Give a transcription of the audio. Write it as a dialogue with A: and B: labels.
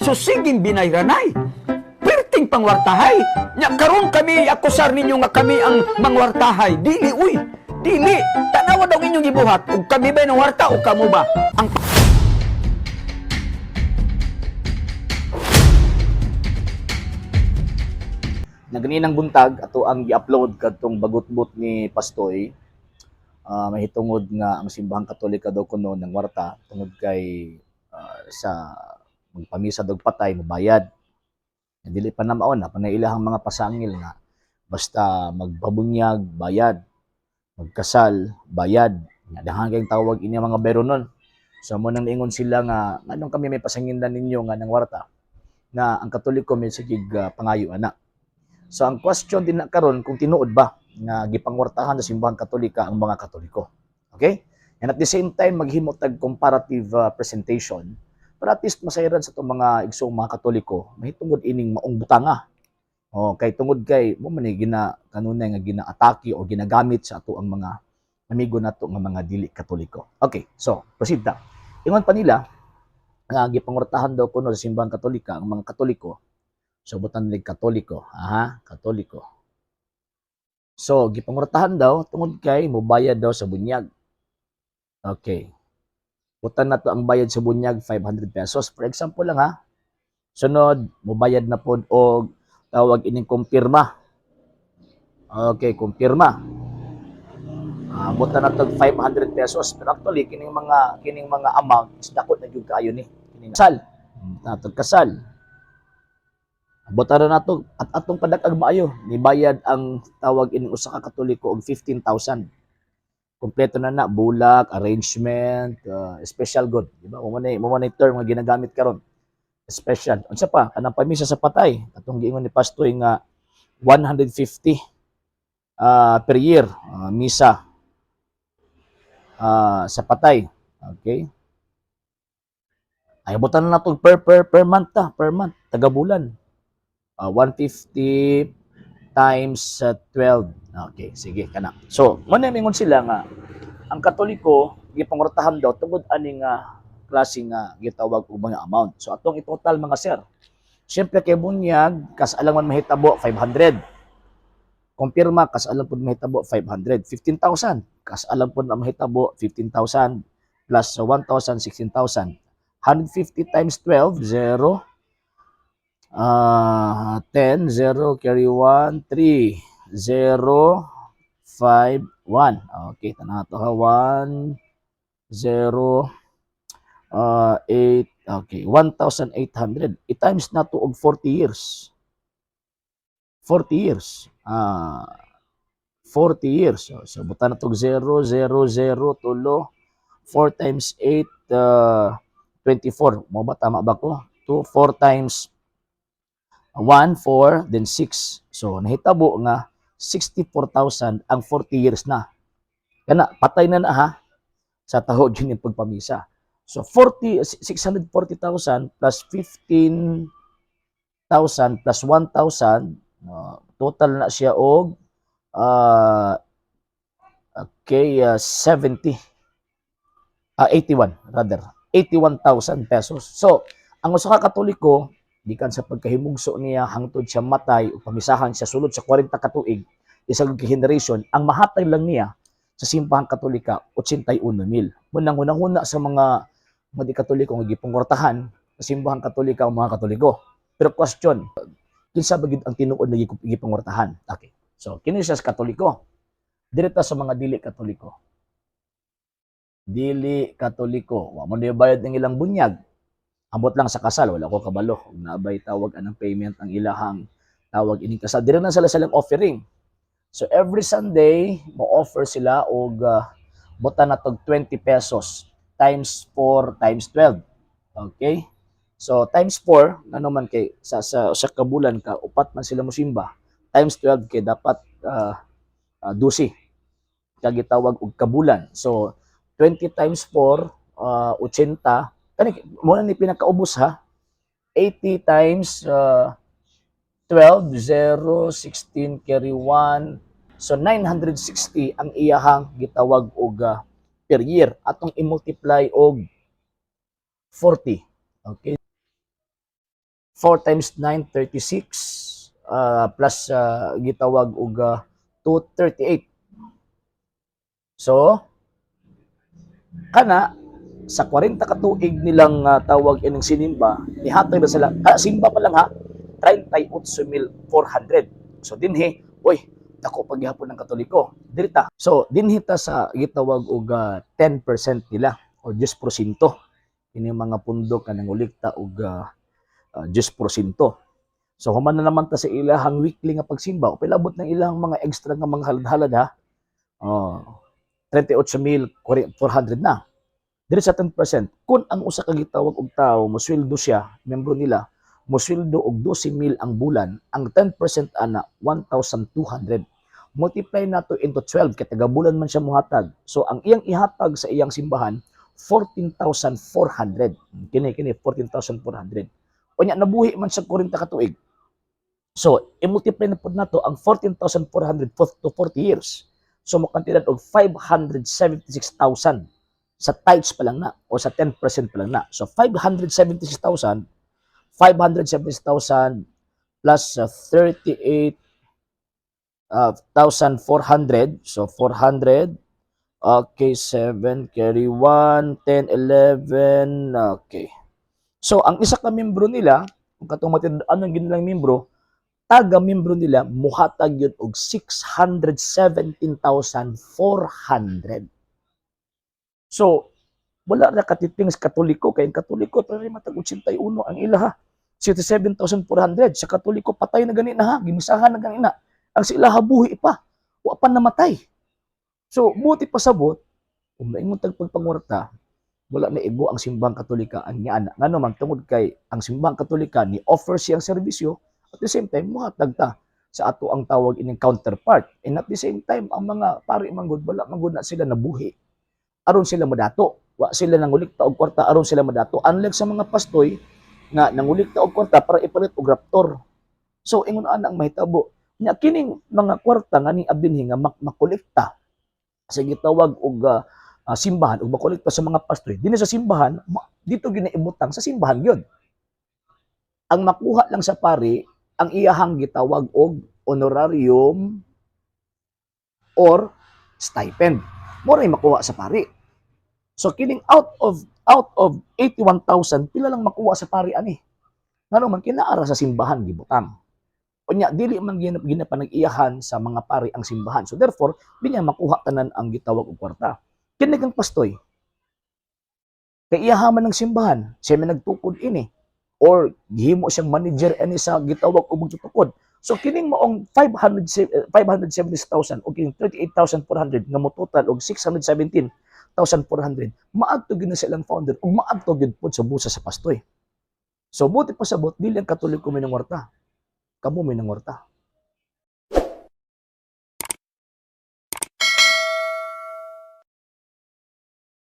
A: So siging binayranay. Perting pangwartahay. Nya karon kami akusar ninyo nga kami ang mangwartahay. Dili uy. Dili. Tanawa daw inyong gibuhat. Ug kami ba nang warta o kamo ba? Ang
B: Na ganinang buntag ato ang gi-upload kadtong bagutbot ni Pastoy, mahitungod nga ang Simbahang Katolika daw kuno ng warta tungod kay sa magpamisa daw patay mobayad. Dili pa na mao na panay ilahang mga pasangil nga basta magpabunyag bayad, magkasal bayad. Nga daghan kayong tawag ini mga bayronon. So mo nang niingon sila nga nganong kami may pasangindan ninyo nga nang warta na ang Katoliko may sige pangayo ana. So ang question din na karon kung tinuod ba nga gipangwartahan sa Simbahang Katolika ang mga Katoliko. Okay? And at the same time maghimo tag comparative presentation para at least masayran sa itong mga igsoong mga Katoliko mahitungod ining maong butanga. O kay tungod kay mo man ni gina kanunay nga ginaatake o ginagamit sa ato ang mga amigo nato nga mga dili Katoliko. Okay, so proceed ta. Ingon pa nila nga gipangwartahan daw kuno sa Simbahang Katolika ang mga Katoliko. So butan nila Katoliko, aha, Katoliko. So gipangwartahan daw tungod kay mobayad daw sa bunyag. Okay. Butan na to ang bayad sa bunyag 500 pesos. For example lang ha. Sunod, mobayad na pod og tawag ining kumpirma. Okay, kumpirma. Butan na to 500 pesos. Pero actually kining mga amount is dako na gyud kaayo ni. Kining kasal. Natog kasal. Butan na nato at atong padag-ag maayo nibayad ang tawag ining usa ka Katoliko og 15,000. Kompleto na na bulak, arrangement, special good, di ba? Mo man term nga ginagamit karon. Special. Unsa pa? Kanang pamisa sa patay atong giingon ni Pastoy nga 150 per year misa sa patay. Okay? Ay butan na nato per per per month ta, per month, taga bulan. 150 times 12. Okay, sige kana. So, mo na mingon sila nga ang Katoliko gipangwartahan daw tungod ani nga klase nga gitawag og mga amount. So atong i-total, mga sir. Siyempre kay bunyag kas-alang man mahitabo 500. Kumpirma kas-alang pud mahitabo 500, 15,000. Kas-alang pud na mahitabo 15,000 plus 1,000, 16,000. 150 times 12, 0, 10, 0, carry 1, 3, 0, 5, 1. Okay, tanaw to ha. 1, 0, 8, okay, 1,800. I-times na to og 40 years. 40 years. 40 years. So butan na to 0, 0, 0, tulo. 4 times 8, 24. Mo ba, tama ba ko? 2, 4 times 1, 4, then 6. So, nahitabo nga 64,000 ang 40 years na. Kana, patay na na ha sa taho yun yung pagpamisa. So, 40, 640,000 plus 15,000 plus 1,000, total na siya og okay, 70, 81 rather, 81,000 pesos. So, ang usa ka Katoliko, gikan sa pagkahimugso niya hangtod siya matay o pamisahan siya sulod sa 40 ka tuig, isa ka generation, ang mahatag lang niya sa Simbahang Katolika 81 mil. Munang hunahuna sa mga di Katoliko nga gipangwartahan sa Simbahang Katolika ang mga Katoliko. Pero question, kinsa ba gid ang tinuod na gipangwartahan? Okay. So, kini siya sa Katoliko. Direta sa mga dili Katoliko. Dili Katoliko, wa mo bayad ng ilang bunyag. Ambot lang sa kasal, wala ko kabalo. Kung naabay tawag anang payment ang ilahang tawag ining kasal. Dire na sila silang offering. So every Sunday, mo offer sila og butan na tog 20 pesos times 4 times 12. Okay? So times 4, ano man kay sa kabulan ka upat man sila mosimba. Times 12 kay dapat 12 kagitawag og kabulan. So 20 times 4, 80. Kani mo na ni pinakaubos ha. 80 times 12, 0, 16, carry 1. So 960 ang iyahang gitawag og per year atong i-multiply og 40. Okay? 4 times 9, 36, plus gitawag og 238. So, kana sa 40 ka tuig nilang tawag ining sinimba, nihatag na sila, simba pa lang ha, 38,400. So dinhi, oy, dako paghihapon ng Katoliko. Dirita. So dinhi ta sa gitawag og 10% nila o 10%. Ini mga pundo ka nangulikta og 10%. So human na naman ta sa ilahang weekly nga pagsimba o pilabot ng ilang mga extra nga mga halad-halad ha. Oh, 38,400 na. Diri sa 10%, kung ang usa ka gitawag og tawo mosweldo siya, membro nila, mosweldo og 12,000 ang bulan, ang 10% ana 1,200. Multiply nato into 12 kay taga-bulan man siya muhatag. So ang iyang ihatag sa iyang simbahan, 14,400. Kini kini 14,400. Unya nabuhi man sa 40 ka tuig. So, i-multiply na pud nato ang 14,400 to 40 years. So, mokantidad og 576,000 sa tithes pa lang na o sa 10% pa lang na. So 576,000, 576,000 plus 38,400. So 400, okay, 7 carry 1, 10, 11, okay. So ang isa ka membro nila, kung katong anong ginilang membro, taga membro nila muhatag yun og 617,400. So, wala na katiting sa Katoliko kay ang Katoliko pero matag 81 ang ilaha. 67,400 sa Katoliko, patay na gani na ha, gimisahan na gani na. Ang sila buhi pa, wa pa namatay. So, buti pasabot, kung maingon tag pagpangwarta, wala na igo ang Simbahang Katolika ang niana. Ngano man, tungod kay ang Simbahang Katolika ni offer siyang serbisyo, at the same time muhatag ta sa ato ang tawag ining counterpart. And at the same time, ang mga pari manggod, wala manggod na sila nabuhi aron sila madato. Wa sila nangulikta og kwarta aron sila madato. Unlike sa mga pastoy nga nangulikta og kwarta para ipalit og Raptor. So ingon ana ang mahitabo. Nya kining mga kwarta nga ni abinhi nga makolekta sa gitawag og simbahan ug makolekta sa mga pastoy dinhi sa simbahan, dito ginaibutang sa simbahan yun. Ang makuha lang sa pari ang iyahang gitawag og honorarium or stipend. Mo ray makuha sa pari. So kining out of 81,000, pila lang makuha sa pari ani? Ngano man, kinaara sa simbahan gibutang. Unya dili man ginapanag-iyahan sa mga pari ang simbahan. So therefore, di niya makuha tanan ang gitawag og kwarta. Kini kang pastoy. Kay iyaha man ng simbahan, siya may nagtukod ini or gihimo siyang manager ani sa gitawag og magtutukod. So kining maong 500 570,000 o kining 38,400 nga mo total og 617,400, maadto gyud na sa ilang founder ug maadto gyud pod sa busa sa pastoy. So buti pasabot, dili ang Katoliko may nangwarta. Kamo may nangwarta.